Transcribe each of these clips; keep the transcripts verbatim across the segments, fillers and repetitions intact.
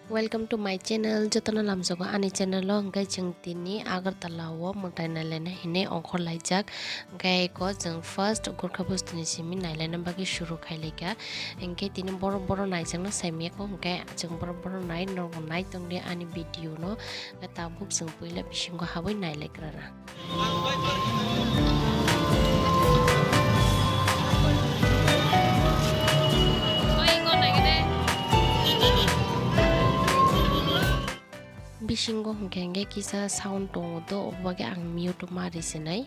Welcome to my channel. Jotono lamjago ani channel o, hwnkhe chwng tini Agartala o mwtai nailaina hinwi ongkhor laijak. Hwnkhe eko chwng first Gurkha bostini simi nailaina bagwi suru khailaikha. Hwnkhe tini borok borok naijakna saimiyako, hwnkhe chwng borok borok nai, norok nai tongdi ani video no. Hwnkhe tabuk chwng puila bisingo habwi nailaikrana. Bisingo hwnkhe hwnkhe kisa sound tongo do, obw bagwi ang mute ma risinai.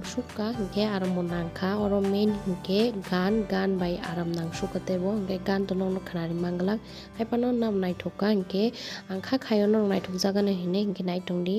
Sukha hinkhe aram bo nangkha, oro main hinkhe gan, gan bai aram nang sukha teibo, hinkhe gan to nokno khnari manglak, haiphano nam naithok kha, hinkhe ang kha khaio norok naithok jagano hinwi hinkhe naitongdi.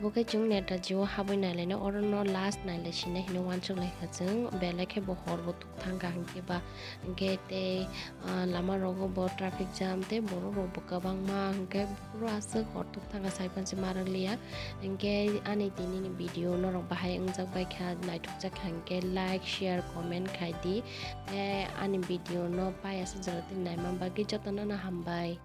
Oke, chwng Netaji o habwi nailaino, orono last nailai sina hino uansuk laikha chwng, belai khe bo hor bo thangkha hinkhe ba, hinkhe tei, ah, lama rogo bo traffic jam tei borok rok bo kwbangma, hinkhe puro aswk hor thangkha, sai phansi ma rwkliya. Hinkhe ani tini ni video norok bahai wngjak baikha, naithokjak kha hinkhe like, share, comment khai di. Tei ani video no paiya sa jora tini naima bagwi jotono no hambai.